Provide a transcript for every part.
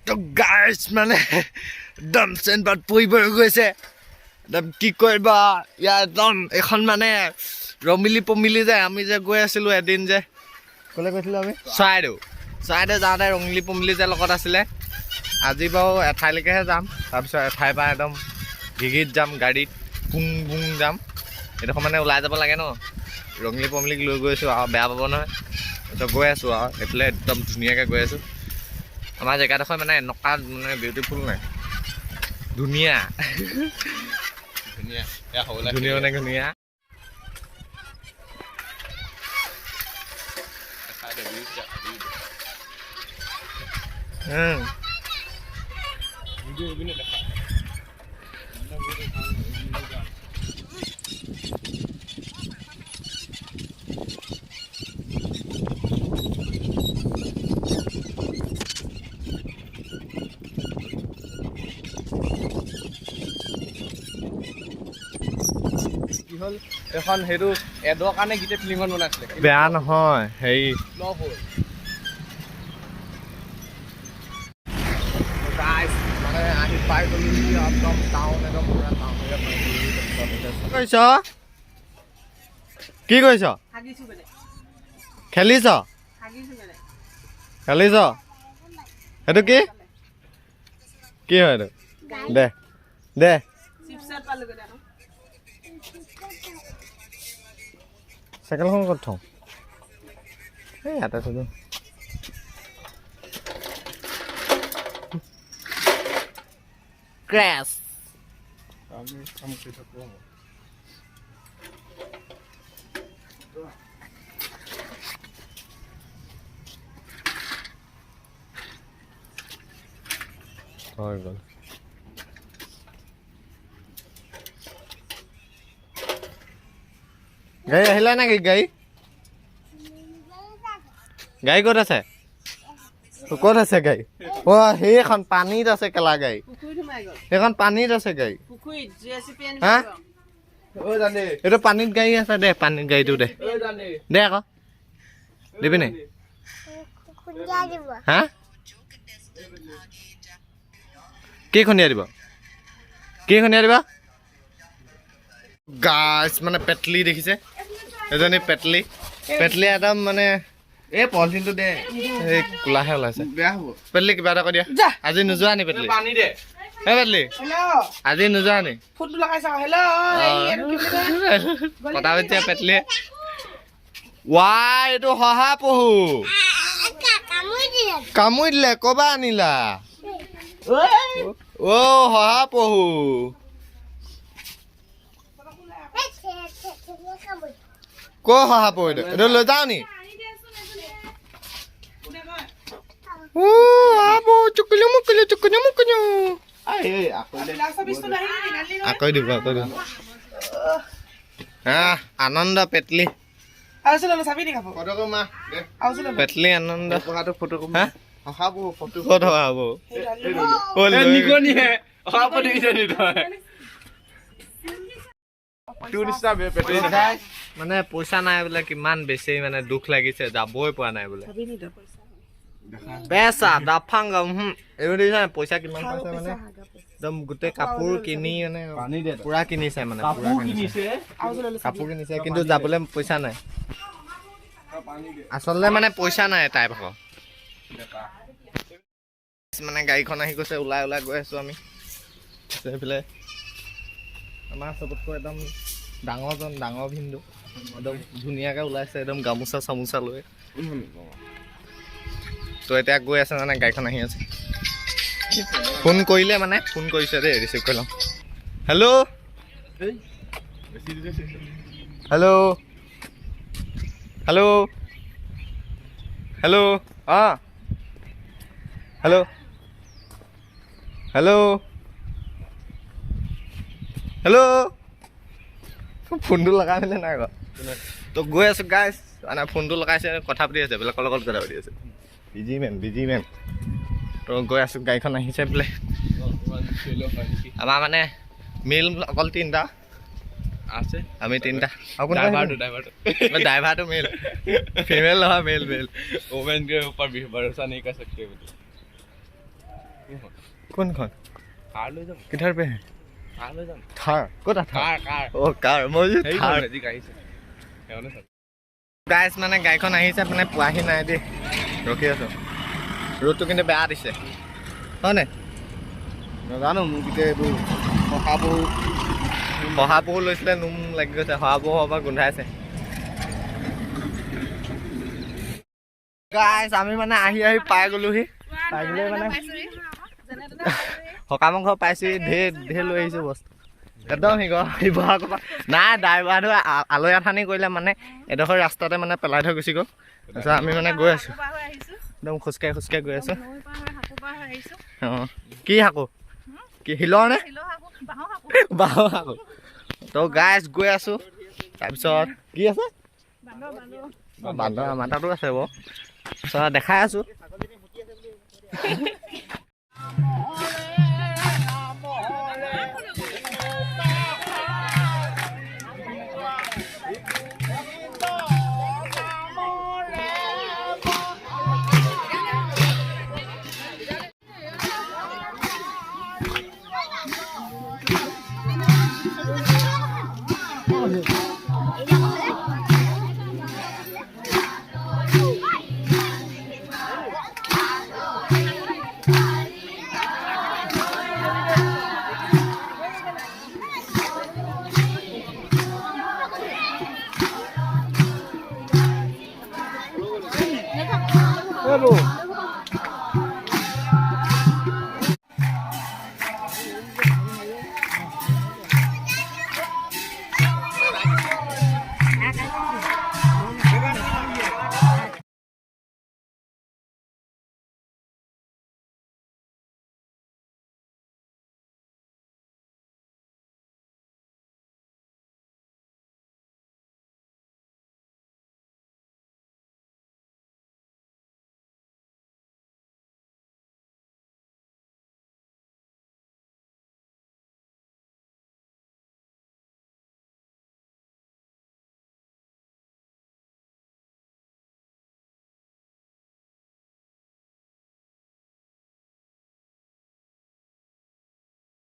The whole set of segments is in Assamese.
তো গাইছ, মানে একদম চেনপাত পৰি পৰি গৈছে একদম। কি কৰিবা ইয়াৰ একদম এইখন মানে ৰমিলি পমিলি যে আমি যে গৈ আছিলোঁ এদিন যে ক'লে গৈছিলোঁ আমি চৰাইদেউ, চৰাইদেউ যাওঁতে ৰঙিলী পমিলি যে লগত আছিলে। আজি বাৰু এঠাইলৈকেহে যাম, তাৰপিছত এঠাইৰ পৰা একদম ঘিঘিত যাম, গাড়ীত পুং পুং যাম। এইডোখৰ মানে ওলাই যাব লাগে ন, ৰঙিলী পমিলিক লৈ গৈছোঁ আৰু বেয়া পাব নহয়। তাৰপিছত গৈ আছোঁ আৰু এইফালে একদম ধুনীয়াকৈ গৈ আছোঁ। আমাৰ জেগাডোখৰ মানে এনেকুৱা মানে বিউটিফুল নাই, ধুনীয়া। ধুনীয়া। ধুনীয়া মানে ধুনীয়া। কি হ'ল এখন সেইটো এডৰ কাৰণে গোটেই ফিল্মখন বনাইছিলে। বেয়া নহয় হেৰি। ফ্লপ হ'ল। গাইছ, মানে আহি পাই গ'লো একদম টাউন, একদম পুৰা টাউন এৰিয়া পাই গ'লো। কি কৰিছ? কি কৰিছ? খেলিছ? খেলিছ? সেইটো কি কি হয় এইটো? দে দে। চাইকেলখন ক'ত থওঁ? এই ইয়াতে থৈ দিওঁ। ক্ৰেছ। আমি কাম কৰি থাকোঁ। হৈ গ'ল। গাড়ী আহিলা নেকি? গাড়ী গাড়ী ক'ত আছে? ক'ত আছে গাড়ী? অ' সেইখন পানীত আছে কেলা গাড়ী, সেইখন পানীত আছে গাড়ী। হা, এইটো পানীত গাড়ী আছে দে, পানীত গাড়ীটো দে দে আকৌ দিবি নে? হা, কি খুন্দিয়াই দিব? কি খুন্দিয়াই দিবা? গাছ মানে পেটলি দেখিছে, এজনী পেটলি, পেটলি একদম মানে এই পলিথিনটো দে। এই কোলাহে ওলাইছে। বেয়া হ'ব। পেটলি কিবা এটা কৈ দিয়া। আজি নোযোৱা নি পেটলি? পানী দে। হে পেটলি, আজি নোযোৱা নি? কথা পাতিছে পেটলিয়ে। ৱাই, এইটো শহা পহু কামুৰি দিলে, ক'বা আনিলা? অ' শহা পহু ক, শহা পহু এইটো, এইটো লৈ যাওঁ নি? আকৌ দিব, আকৌ দিব। আনন্দ পেটলি, পেটলি আনন্দ। ক'ত শহা পহু? মানে পইচা নাই বোলে, কিমান বেছি মানে দুখ লাগিছে, যাবই পৰা নাই বোলে। বেচা দাফাং এইবোৰ দেখিছা নাই? পইচা কিমান পাইছে মানে একদম গোটেই কাপোৰ কিনি মানে পুৰা কিনিছে, মানে পুৰা কিনিছে, কাপোৰ কিনিছে, কিন্তু যাবলৈ পইচা নাই। আচলতে মানে পইচা নাই তাই ভাগৰ। মানে গাড়ীখন আহি গৈছে, ওলাই ওলাই গৈ আছো আমি। এইফালে আমাৰ চবতকৈ একদম ডাঙৰজন, ডাঙৰ ভিনদেউ একদম ধুনীয়াকৈ ওলাইছে, একদম গামোচা চামোচা লৈ। তো এতিয়া গৈ আছে, মানে গাড়ীখন আহি আছে। ফোন কৰিলে, মানে ফোন কৰিছে দেই, ৰিচিভ কৰি লওঁ। হেল্ল' হেল্ল' হেল্ল' হেল্ল', অঁ হেল্ল' হেল্ল' হেল্ল'। ফোনটো লগাই মেলি নাই আকৌ। তো গৈ আছোঁ গাইছ, মানে ফোনটো লগাইছে, কথা পাতি আছে, বেলেগৰ লগত কথা পাতি আছে। Busy man, busy man. তো গৈ আছোঁ, গাড়ীখন আহিছে বোলে। আমাৰ মানে মেল অকল তিনিটা আছে, আমি তিনিটা। ড্ৰাইভাৰটো মেল, ফিমেল নহয়, মেল মেল। ওমেন के ऊपर भी भरोसा नहीं कर सकते। কোনখন? কাৰ লৈ যাম। কিধৰ পে? কাৰ লৈ যাম। থাৰ ক'ত? থাৰ। কাৰ কাৰ। অ' কাৰ, মই থাৰ। মেজিক আহিছে। গাইজ মানে গাড়ীখন আহিছে, মানে পোৱাহি নাই দেই, ৰখি আছোঁ। ৰ'দটো কিন্তু বেয়া দিছে, হয়নে? নাজানো, মোক এতিয়া এইবোৰ শহাপহু শহাপহু লৈছিলে, নোম লাগি গৈছে, শহাপহু পৰা গোন্ধাইছে। গাইজ আমি মানে আহি আহি পাই গ'লোহি, পাই গ'লে মানে সকামৰ ঘৰ পাইছোহি। ঢেৰ ঢেৰ লৈ আহিছোঁ বস্তু একদম। শিৱসাগৰ পৰা নাই, ড্ৰাইভাৰটো আলৈ আথানি কৰিলে, মানে এডোখৰ ৰাস্তাতে মানে পেলাই থৈ গুচি গ'ল। তাৰপিছত আমি মানে গৈ আছোঁ, একদম খোজকাঢ়ি খোজকাঢ়ি গৈ আছোঁ। অঁ, কি শাকো? কি শিলৰ নে বাঁহৰ শাকো? তো গাইজ গৈ আছোঁ। তাৰপিছত কি আছে? বান্দৰ আমাৰ তাতো আছে বাৰু, তাৰপিছত দেখাই আছোঁ।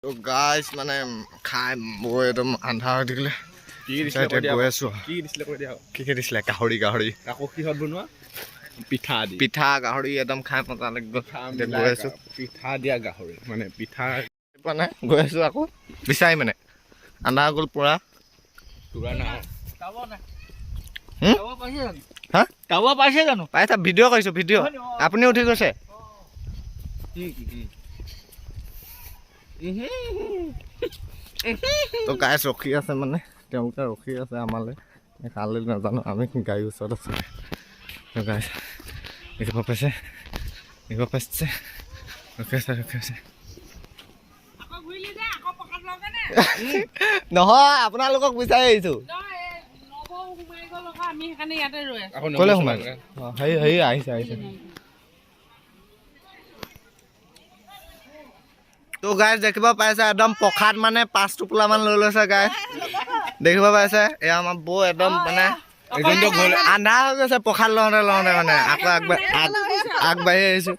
তো গাইজ মানে খাই বৈ একদম আন্ধাৰ হৈ থাকিলে। গৈ আছোঁ। কি দিছিলে কৈ দিয়া। কি কি দিছিলে? গাহৰি। গাহৰি আকৌ কিহত বনোৱা? পিঠা দি। পিঠা গাহৰি একদম খাই মজা লাগি গ'ল। গৈ আছোঁ। পিঠা দিয়া গাহৰি মানে পিঠা মানে গৈ আছোঁ আকৌ বিচাৰি, মানে আন্ধাৰ গ'ল পুৰা। পাইছা? ভিডিঅ' কৰিছোঁ, ভিডিঅ'। আপুনি উঠি গৈছে। তো গাইজ ৰখি আছে, মানে তেওঁলোকে ৰখি আছে আমালৈ, কালৈ নাজানো, আমি গাড়ীৰ ওচৰত আছোঁ। তো গাইজ দেখিব পাইছে, দেখিব পাইছে, ৰখি আছে, ৰখি আছে। নহয়, আপোনালোকক বিচাৰি আহিছোঁ। ক'লৈ সোমাই? হেৰি হেৰি আহিছে, আহিছে। তো গাইজ দেখিব পাইছে, একদম প্ৰসাদ মানে 5 টোপোলামান লৈ লৈছে গাইজ, দেখিব পাইছে। এয়া আমাৰ বৌ একদম মানে আন্ধাৰ হৈ গৈছে প্ৰসাদ লওঁতে লওঁতে, মানে আকৌ আগবাঢ়ি আহিছোঁ।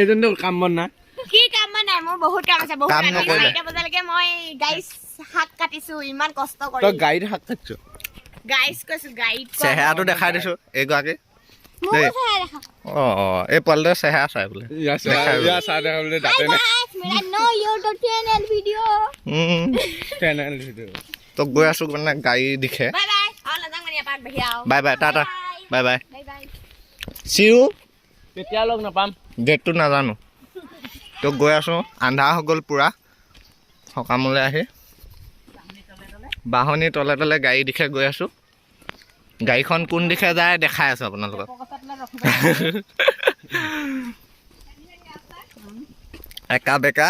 এইজনটো কাম বন নাই। কি কাম নাই? মোৰ বহুত কাম আছে, বহুত। কাম নকৰিলে। 4টা বজালৈকে মই গাইজ শাক কাটিছো, ইমান কষ্ট কৰি। তই গাড়ীত শাক কাটিছ? গাইজ কৈছো, গাড়ীত। চেহেৰাটো দেখাই দিছো এইগৰাকী। অঁ, এই পোৱালিটোৰ চেহেৰা চাই বোলে। তো গৈ আছো মানে গাড়ী দিশে। Bye bye, tata, bye bye, see you. কেতিয়া লগ নাপাম ডেটটো নাজানো। তো গৈ আছো, আন্ধাৰ হৈ গ'ল পুৰা। সকামলৈ আহি বাঁহনি তলে তলে গাড়ী দিশে গৈ আছো। গাড়ীখন কোন দিশে যায় দেখাই আছো আপোনালোকক। একা বেকা।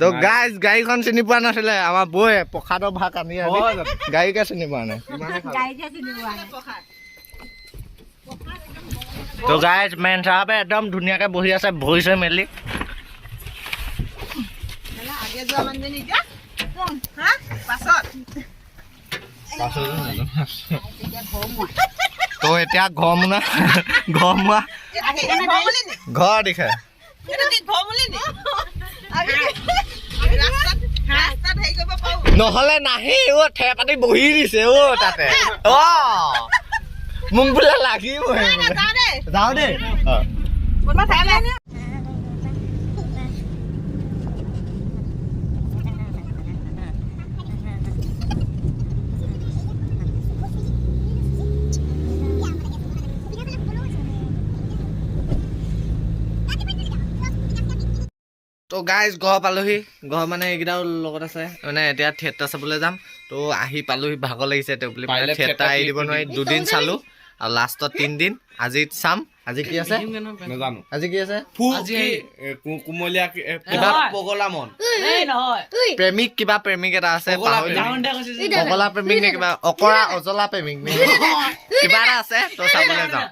তো গাইজ গাড়ীখন চিনি পোৱা নাছিলে, আমাৰ বৌয়ে প্ৰসাদৰ ভাগ আনি আনি গাড়ীকে চিনি পোৱা নাই। তো গাইজ মেন চাহাবে একদম ধুনীয়াকে বহি আছে, ভৰি চৰি মেলি। তো এতিয়া ঘৰ মোনা ঘৰ মোৱা ঘৰ দিশে। নহ'লে নাহি। অ' ঠেৰ পাতি বহি দিছে অ' তাতে। অ' মোক বোলে লাগিবই বোলে। যাওঁ দেই। অ'। তো গাইজ, ঘৰ পালোহি। ঘৰ মানে এইকেইটাও লগত আছে। মানে এতিয়া থিয়েটাৰ চাবলৈ যাম। তো আহি পালোহি, ভাগৰ লাগিছে। তেওঁ বুলি মানে পাৰিলে থিয়েটাৰ এৰি দিব নোৱাৰি। দুদিন চালো আৰু লাষ্টত 3 দিন আজি চাম। আজি কি আছে? নাজানো। আজি কি আছে? ফু কি কুমলীয়া কিবা পগলা মন। প্ৰেমিক, কিবা প্ৰেমিক এটা আছে। পগলা। পাহৰিলো। পগলা প্ৰেমিক নে কিবা অকৰা অজলা প্ৰেমিক নে কিবা এটা আছে। তো চাবলৈ যাওঁ।